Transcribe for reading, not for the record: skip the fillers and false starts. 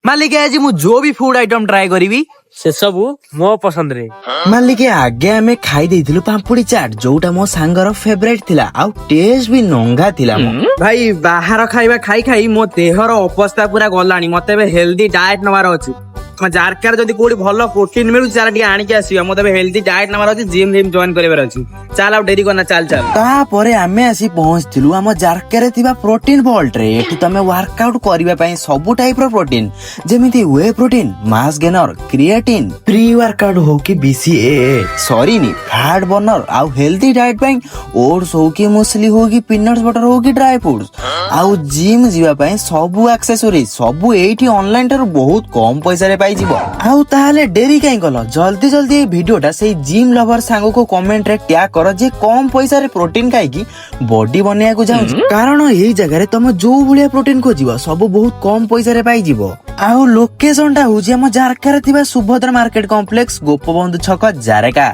ମାଲିକ, ଆଜି ମୁଁ ଯୋଉ ବି ଫୁଡ ଆଇଟମ ଟ୍ରାଏ କରିବି, ସେସବୁ ମୋ ପସନ୍ଦରେ। ମାଲିକ, ଆଗେ ଆମେ ଖାଇ ଦେଇଥିଲୁ ପାମ୍ପୁଡି ଚାଟ, ଯୋଉଟା ମୋ ସାଙ୍ଗର ଫେଭରାଇଟ ଥିଲା ଆଉ ଟେଷ୍ଟ ବି ନଙ୍ଗା ଥିଲା ମୋ। ଭାଇ, ବାହାର ଖାଇବା ଖାଇ ଖାଇ ମୋ ଦେହର ଅବସ୍ଥା ପୁରା ଗଲାଣି। ମତେ ଏବେ ହେଲ୍ଦି ଡାଏଟ ନବାର ଅଛି। ଜାରକାର ଯଦି କୋଉଠି ଭଲ ପ୍ରୋଟିନ ମିଳୁଛି, ଚାଲ ଟିକେ ଆଣିକି ଆସିବା। ମତେ ଏବେ ହେଲ୍ଦି ଡାଏଟ ନବାର ଅଛି, ଜିମ୍ ଫିମ୍ ଜଏନ୍ କରିବାର ଅଛି। ଚାଲ, ଆଉ ଡେରି କରନା, ଚାଲ ଚାଲ। ତାପରେ ଆମେ ଆସି ପହଞ୍ଚିଥିଲୁ ଆମ ଜାରକାରେ ଥିବା ପ୍ରୋଟିନ ଭଲ୍ଟରେ। ଏଠି ତମେ ୱାର୍କଆଉଟ କରିବା ପାଇଁ ସବୁ ଟାଇପ ର ପ୍ରୋଟିନ, ଯେମିତି we protein, mass ଗେନର, creatine, pre workout ହଉ କି ବିସିଏଏ ସରିନି, ଫ୍ୟାଟ ବର୍ନର ଆଉ ହେଲ୍ଦି ଡାଏଟ ପାଇଁ ଓଟ୍ସ ହଉ କି ମୁସଲି ହଉ କି ପିନଟ୍ସ ବଟର ହଉ କି ଡ୍ରାଏ ଫ୍ରୁଟ୍ସ, ଆଉ ଜିମ୍ ଯିବା ପାଇଁ ସବୁ ଆକ୍ସେସୋରିଜ, ସବୁ ଏଇଠି ଅନଲାଇନ ଠାରୁ ବହୁତ କମ ପଇସାରେ ପାଇଯିବ। ଆଉ ତାହେଲେ ଡେରି କାହିଁ କଲ? ଜଲ୍ଦି ଜଲ୍ଦି ଏଇ ଭିଡିଓଟା ସେଇ ଜିମ୍ ଲଭର ସାଙ୍ଗକୁ କମେଣ୍ଟରେ ଟ୍ୟାଗ କର, ଯେ କମ ପଇସାରେ ପ୍ରୋଟିନ ଖାଇକି ବଡି ବନେଇବାକୁ ଚାହୁଁଛି। କାରଣ ଏଇ ଜାଗାରେ ତମେ ଯୋଉ ଭଳିଆ ପ୍ରୋଟିନ ଖୋଜିବ, ସବୁ ବହୁତ କମ ପଇସାରେ ପାଇଯିବ। ଆଉ ଲୋକେସନ ଟା ହଉଛି ଆମ ଜାରକାରେ ଥିବା ସୁଭଦ୍ରା ମାର୍କେଟ କମ୍ପ୍ଲେକ୍ସ, ଗୋପବନ୍ଧୁ ଛକ, ଜାରକା।